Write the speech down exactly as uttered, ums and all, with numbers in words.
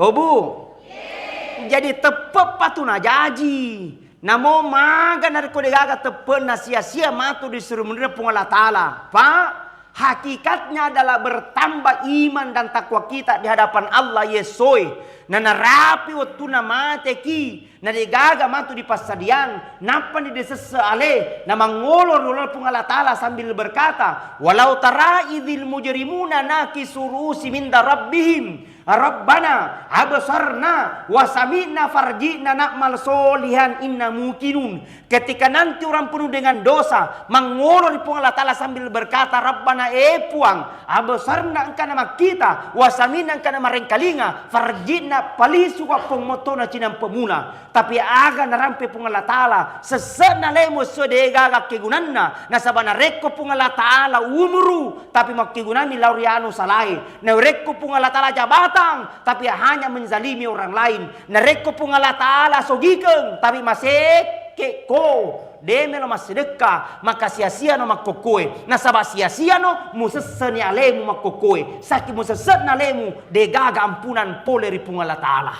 Tobu. Jadi teppeppa tu najaji. Namo maga narekko degaga teppe'na, sia-sia matu disuruh menurut Puang Allah Ta'ala. Pak, hakikatnya adalah bertambah iman dan takwa kita di hadapan Allah Yesoe. Na narapi wettuna mateki, na degaga matu dipassadiang, nappani disesse ale, na mangolo ri laleng Puang Allah Ta'ala sambil berkata, "Walau tara idzil mujrimuna nakisu ru'usihim inda rabbihim, Rabbana absarna wa sami'na farji'na na'mal solihan inna muqinun." Ketika nanti orang penuh dengan dosa, mangolo ri Puang Allah Ta'ala sambil berkata, "Rabbana, eh Puang, absarna engkana makkita, wa sami'na engkana marengkalinga, farji'na palisu ka Puang mottona cinampe mula." Tapi aga narampe Puang Allah Ta'ala, sesse'na lemu esso degaga kegunanna, nasaba narekko Puang Allah Ta'ala umuru, tapi makkegunami lao ri anu salae. Narekko Puang Allah Ta'ala jabatang, tapi hanya menzalimi orang lain. Narekko Puang Allah Ta'ala sogikeng, tapi masekke ko, de melo massedekka, maka sia-siano makkokkoe. Nasaba sia-siano musesseni alemu makkokkoe. Saki musesse'na alemu, degaga ampunan pole ri Puang Allah Ta'ala.